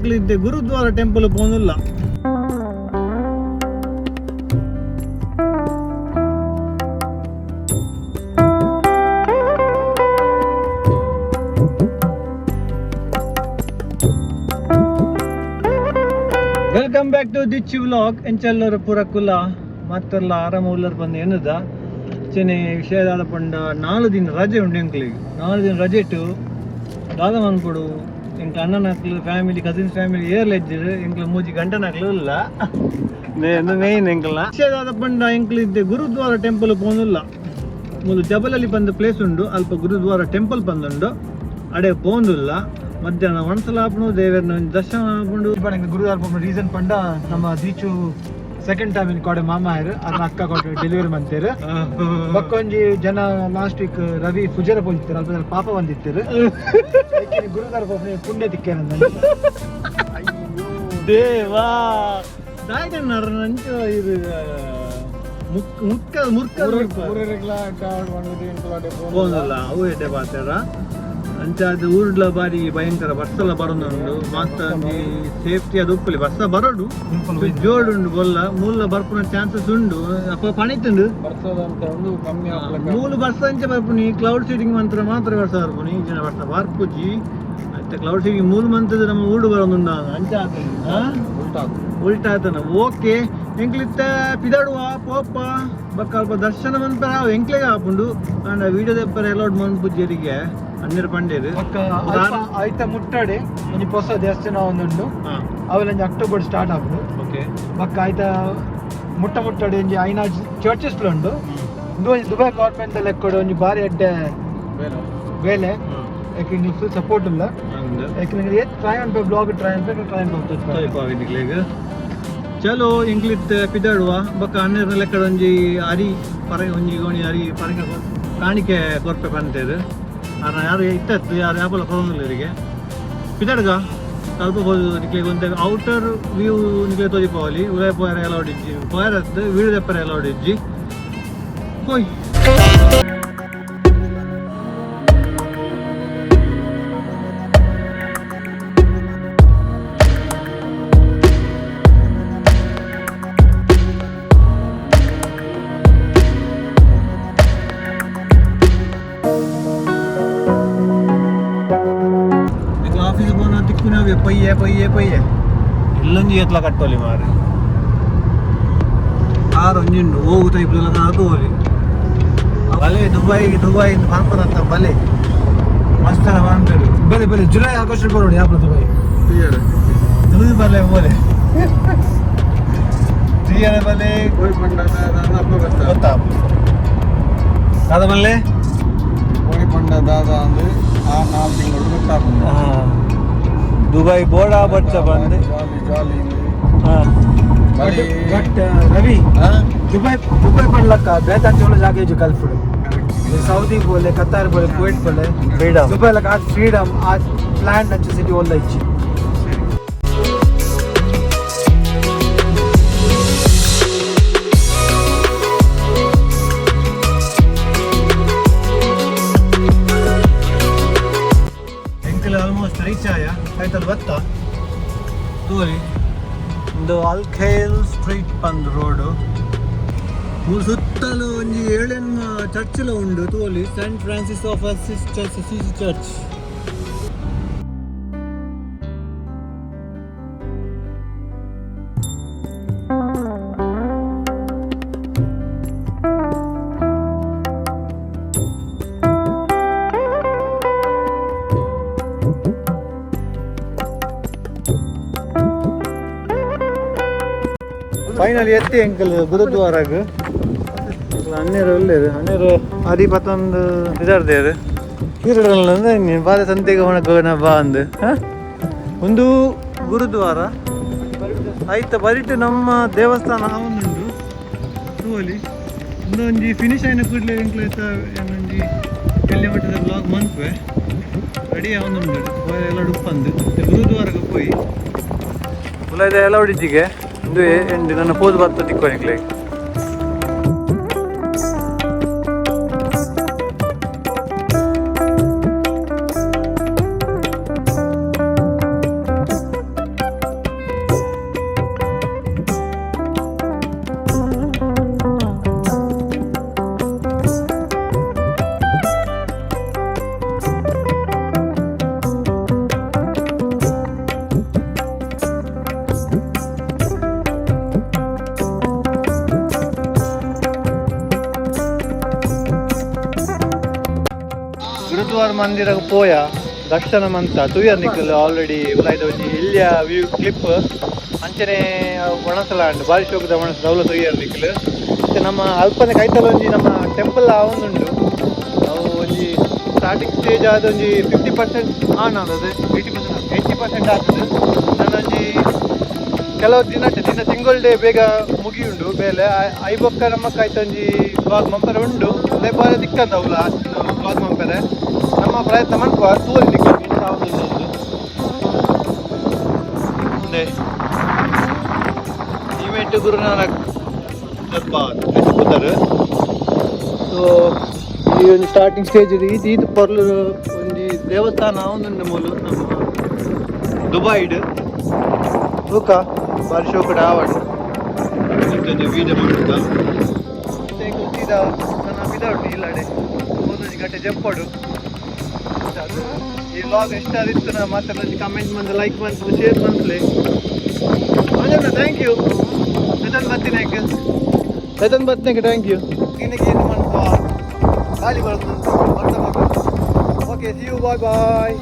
ಎಂಕ್ಲು ಇತ್ತೆ ಗುರುದ್ವಾರ ಟೆಂಪಲ್ ಪೋನುಲ್ಲ. Welcome back to Dichu vlog. ಎಂಚಲ್ಲರ ಪೂರ ಕುಲ ಮತ್ತೆಲ್ಲ ಆರಾಮ ಉಲ್ಲರ್ ಬಂದು ಎನ್ನುದ ಚೆನ್ನೆ ವಿಷಯದಾದ ಪಂಡ 4 ದಿನ ರಜೆ ಉಂಡು ಎಂಕ್ಲಿಗೆ. 4 ದಿನ ರಜೆ ಇಟ್ಟು ದಾದ ಮನ್ಪೊಡು. ಎಂಕ್ಲ ಅಣ್ಣನಕ್ಲು ಫ್ಯಾಮಿಲಿ ಕಸಿನ್ ಫ್ಯಾಮಿಲಿ ಏರ್ಲೆಜ್ಜರು ಎಂಕ್ಲ ಮೂಜಿ ಗಂಟನಕ್ಲು ಇಲ್ಲ ಮೇನ್ ಎಂಕ್ಲ ವಿಷಯದಾದ ಪಂಡ ಎಂಕ್ಲು ಇದ್ದೆ ಗುರುದ್ವಾರ ಟೆಂಪಲ್ ಪೋನುಲ್ಲ. ಮೂಲು ಜಬಲಲ್ಲಿ ಬಂದ ಪ್ಲೇಸ್ ಉಂಡು, ಅಲ್ಪ ಗುರುದ್ವಾರ ಟೆಂಪಲ್ ಬಂದುಂಡು, ಅಡೆ ಪೋಂದುಲ್ಲ. ಮಧ್ಯಾಹ್ನ ಒಂದ್ಸಲ ಆಪುಂಡು, ದೇವರನ್ನ ಒಂಜಿ ದರ್ಶನ ಆಪುಂಡು. ಗುರುವಾರ ರೀಸನ್ ಪಂಡ ನಮ್ಮ ದೀಚು ಸೆಕೆಂಡ್ ಟೈಮ್ ಇನ್ ಕೋಡೆ ಮಾಮ ಆಯರು ಅರ್ನ ಅಕ್ಕ ಕೋಡೆ ಡೆಲಿವರಿ ಮಂತೇರು. ಬಕ್ಕೊಂಜಿ ಜನ ಲಾಸ್ಟ್ ವೀಕ್ ರವಿ ಫುಜರ ಪೋಯಿತ್ತಾರೆ, ಅಲ್ಪ ಪಾಪ ಬಂದಿತ್ತರು. ಗುರುವಾರ ಪೋಪುನ ಪುಣ್ಯ ತಿಕ್ಕೇನ. ದೇವಾ ದಾಯ್ದನ್ನಾರ ನಂಚ ಇದು ಮುಕ್ ಮುಕ್ಕ ಮುರ್ಕ ಪೋಂದಲ್ಲ ಅವು ಎಡ್ಡೆ ಪಾತೆರ. ಅಂಚಾದ ಊರ್ಡ್ಲ ಬಾರಿ ಭಯಂಕರ ಬರ್ಸಲ ಬರೋದುಂಡು. ಮಾತ ಒಂಜಿ ಸೇಫ್ಟಿ ಅದು ಉಪ್ಪಲಿ ಬರ್ಸ ಬರೋಡು ಜೋಡುಂಡು ಬೊಲ್ಲ ಮೂಲ ಬರ್ಪುನ ಚಾನ್ಸಸ್ ಉಂಡು. ಅಪ್ಪ ಪಣಿತುಂಡು ಮೂಲು ಬರ್ಸ ಅಂಚ ಬರ್ಪುನಿ. ಕ್ಲೌಡ್ ಸೀಡಿಂಗ್ ಮಂತ್ರ ಮಾತ್ರ ಬರ್ಸ ಬರ್ಪುನಿ ಜನ ಬರ್ಸ ಬರ್ಪುಜಿ. ಮತ್ತೆ ಕ್ಲೌಡ್ ಸೀಡಿಂಗ್ ಮೂಲು ಮಂತದ ನಮ್ಮ ಊಡು ಬರೋದುಂಡು ಅಂಚ ಉಲ್ಟಾ ಆತನ. ಓಕೆ, ಎಂಕ್ಲಿತ್ತ ಪಿದಾಡುವ ಪೋಪ ಬಕ್ಕ ಅಲ್ಪ ದರ್ಶನ ಮನ್ಪರ ಎಂಕ್ಲೆಗ ಆಪುಂಡು. ಅಂಡ ವಿಡಿಯೋ ದೆಪ್ಪರ ಅಲೌಡ್ ಮನ್ಪುಜ್ಜರಿಗೆ ಅಣ್ಣರು ಪಂಡೇರು. ಬೊಕ್ಕ ಐತ ಮುಟ್ಟಡೆ ಒಂಜಿ ಪೊಸ ದೇವಸ್ಥಾನ ಒಂದುಂಡು, ಅವೆಲ್ಲ ಒಂಜಿ ಅಕ್ಟೋಬರ್ ಸ್ಟಾರ್ಟ್ ಆಪುಂಡು. ಓಕೆ. ಬೊಕ್ಕ ಐತ ಮುಟ್ಟ ಮುಟ್ಟಡೆ ಒಂಜಿ ಐನಾ ಚರ್ಚಸ್ ಉಂಡು. ಉಂದು ಒಂಜಿ ದುಬೈ ಗೌರ್ಮೆಂಟ್ ಲೆಕ್ಕಡು ಒಂಜಿ ಬಾರಿ ಎಡ್ಡೆ ಬೇಲೆ. ಯಾಕೆ ಫುಲ್ ಸಪೋರ್ಟ್ ಇಲ್ಲ. ಯಾಕೆ ಟ್ರೈ ಅನ್ಪೆ ಬ್ಲಾಗ್ ಟ್ರೈ ಅನ್ಪೆ ಟ್ರೈ ಅನ್ಪೆ. ಚಲೋ, ಎಂಕ್ಲಿತ್ತ ಪಿದಾಡುವ. ಬೊಕ್ಕ ಹನ್ನೆರಡು ಲೆಕ್ಕದ ಒಂಜಿ ಅರಿ ಪರ ಒಂಜಿ ಗೋಣಿ ಅರಿ ಪರಂಗ ಕಾಣಿಕೆ ಕೊರ್ಪೆ ಪಂತೇರು. ಆರ ಯಾರು ಇತ್ತತ್ತು ಯಾರು ಯಾಪಲ ಕೊರೊಂದಿಲ್ಲ ಇವರಿಗೆ. ಪಿದಾಡ್ಗ ಸ್ವಲ್ಪ ಬೋದು ನಿಕ್ಲೆಗ್ ಒಂತೆ ಔಟರ್ ವ್ಯೂ ನಿಕ್ಲೆ ತೋಜಿಪೋಲಿ. ಉಲೈ ಪೋಯರ ಅಲೌಡ್ ಇಜ್ಜಿ, ಪೋಯರದ್ದು ವೀಡಿಯೋ ದೆಪ್ಪರೆ ಅಲೌಡ್ ಇಜ್ಜಿ. ಹೋಯ್ ಆಫೀಸ್ ಪೋನ ತಿಕ್ಕುನವೇ ಪಯ್ಯೆ ಪಯ್ಯೆ ಪಯ್ಯೆ ಇಲ್ಲೊಂಜಿ ಎತ್ಲ ಕಟ್ಟೋಲಿ ಮಾರೆ. ಕಾರ್ ಒಂಜಿ ಉಂಡು ಹೋಗು ಟೈಪ್ ತೋಲಿ. ಬಲೆ ದುಬೈ ದುಬೈ ಪನ್ಪನತ್ತ ಬಲೆ ಮಸ್ತ್ ಪನ್ಪೇರು. ಬಲೆ ಬಲೆ ಜುಲೈ ಆಗಸ್ಟ್ ಬರೋಣ ಯಾಪಲ ದುಬೈ. ದುಬೈ ಬಲೆ ಬೋಲೆ ತ್ರೀಯರ ಬಲೆ ಗೊತ್ತಾ ದಾದ ಬಲ್ಲೆ. ದಾದ ಅಂದ್ರೆ ಆ 4 ತಿಂಗಳು ಗೊತ್ತಾಗ್ತದೆ. ದುಬೈ ಬೋರ್ಡಾ ಬಚ್ಚ ಬಂದು jolly jolly. But Ravi Dubai Dubai ಪಡ್ಲಕ್ಕ ಬೇತಾಂಚ ಜಾಗ ಇಜ್ಜಿ ಗಲ್ಫ್. ಸೌದಿ ಬೋಲೆ ಕತಾರ್ ಬೋಲೆ ಕುವೈಟ್ ಬೋಲೆ ಫ್ರೀಡಮ್. ದುಬೈ ಲಕ್ಕ ಆ ಫ್ರೀಡಮ್ ಆ ಪ್ಲಾನ್ ಅಂಚ ಸಿಟಿ ಒಲ್ಲ ಇಜ್ಜಿ. ಎಂಕಲ್ ಆಲ್ಮೋಸ್ಟ್ ರೀಚ್ ಆಯ ಆಯ್ತಲ್ಲ ಬತ್ತ ತೋರಿ. ಒಂದು ಅಲ್ಖೇಲ್ ಸ್ಟ್ರೀಟ್ ಪಂದ್ ರೋಡು. ಮೂಲು ಸುತ್ತಲೂ ಒಂಜಿ ಏಳೆನ್ಮ ಚರ್ಚ್ಲ ಉಂಡು ತೋಲಿ. Saint Francis of Assisi church, Assisi church. Final ಎತ್ತಿ ಎಂಕಲ್ ಗುರುದ್ವಾರಾಗ. ಹನ್ನೆರಡು ಒಲ್ಲೇರು ಹನ್ನೆರಡು ಅರಿ ಪತ್ತೊಂದು ಇದಾರ್ದೇರು ಈರಡಲ್ಲ ಬಾರೆ ಸಂತೆಗೆ ಹೋಣ ಬಾ ಅಂದು. ಒಂದು ಗುರುದ್ವಾರ ಆಯ್ತ ಬರಿಟ್ ನಮ್ಮ ದೇವಸ್ಥಾನ ಉಂಡು ತೂವಲಿ. ಒಂದೊಂಜಿ ಫಿನಿಶ್ ಆಯಿನ ಕೂಡಲೇ ಎಂಕ್ಲ ಒಂಜಿ ಎಲ್ಲಿ ಮಟ್ಟದ ಬ್ಲಾಗ್ ಮನ್ಪೆ. ರೆಡಿ ಆವೊಂದುಂಡು ಎಲ್ಲ ಉಪ್ಪಂದು ಗುರುದ್ವಾರಕ್ಕೆ ಪೋಯಿ ಉಲಾಯ್ದ ಎಲ್ಲ ಹೊಡಿಜಿಗೆ ಒಂದು ಎಂಡ್ ನನ್ನ ಪೋದು ಬತ್ತ ತಿಕ್ಕೋ ಎಂಕ್ಲೆಗ್. ಮಂದಿರಗ್ ಪೋಯ, ದರ್ಶನ ಮಂತ ತೂಯರ್ ನಿಕುಲು ಆಲ್ರೆಡಿ ಉಲಾಯ್ದ ಒಂಜಿ ಎಲ್ಯ ವ್ಯೂ ಕ್ಲಿಪ್. ಅಂಚನೆ ಒಣಸಲ ಉಂಡು, ಬಾರಿ ಶೋಕದ ಒಣಸ ದೌಲ ತೂಯರ್ ನಿಕುಲು. ಮತ್ತೆ ನಮ್ಮ ಅಲ್ಪನೆ ಕೈತಲ್ ಒಂಜಿ ನಮ್ಮ ಟೆಂಪಲ್ ಆವೊಂದುಂಡು. ಅವು ಒಂಜಿ ಸ್ಟಾರ್ಟಿಂಗ್ ಸ್ಟೇಜ್ ಆದ ಒಂಜಿ 50% ಆನ್ ಆದದು, 80%, 80% ಆಗ್ತದೆ. ಒಂಜಿ ಕೆಲವು ದಿನ ದಿನ ತಿಂಗಳ್ಡೆ ಬೇಗ ಮುಗಿಯುಂಡು ಬೇಲೆ. ಐಬೊಕ್ಕ ನಮ್ಮ ಕಾಯ್ತೊಂಜಿ ವ್ಲಾಗ್ ಮಂಪರೆ ಉಂಡು. ಅದೇ ಬಾರಿ ತಿಕ್ಕಂತ ಅವಲ ವ್ಲಾಗ್ ಮಂಪರೆ ನಮ್ಮ ಪ್ರಯತ್ನ ಮನ್ಪುವ. ತೂವಲಿ ನಿಕ್ಕ ಉಂಡು. ಈವೆಂಟ್ ಗುರುನಾನಕ್ ದರ್ಬಾರ್ ಪುದರ್. ಸೊ ಈ ಒಂದು ಸ್ಟಾರ್ಟಿಂಗ್ ಸ್ಟೇಜ್ ಈತ್ ಈತ್ ಪೊರ್ಲು ಒಂಜಿ ದೇವಸ್ಥಾನ ಒಂದುಂಡು ಮೂಲು ನಮ್ಮ ದುಬೈಡ್. ತೂಕ, ಬಾರಿ ಶೋಕುಡು ಆವಡ್. ಒಂಜಿ ವೀಡಿಯೋ ಮಾಡುತ್ತ ಸೀದಾ ನನ್ನ ಬಿದೌಟು ಇಲ್ಲಡೆ ಒಂದೊಂದು ಗಂಟೆ ಜಪ್ಪೊಡು. ಈ ವ್ಲಾಗ್ ಇಷ್ಟ ಆದಿತ್ತು ಮಾತ್ರ ಕಮೆಂಟ್ ಮಂದು, ಲೈಕ್ ಮಂತು, ಶೇರ್ ಮಂತ್ಲೆ. Thank you. ಲೆತನ್ ಬತ್ತಿನಕ್ಕೆ, ಲೆತನ್ ಬತ್ತಿನಕ್ಕೆ thank you. ನಿನಗೆ ಏನು ಮನ್ಪ ಗಾಳಿ ಬರ್ತದೆ ಬರ್ತಾ. Okay, see you, bye bye.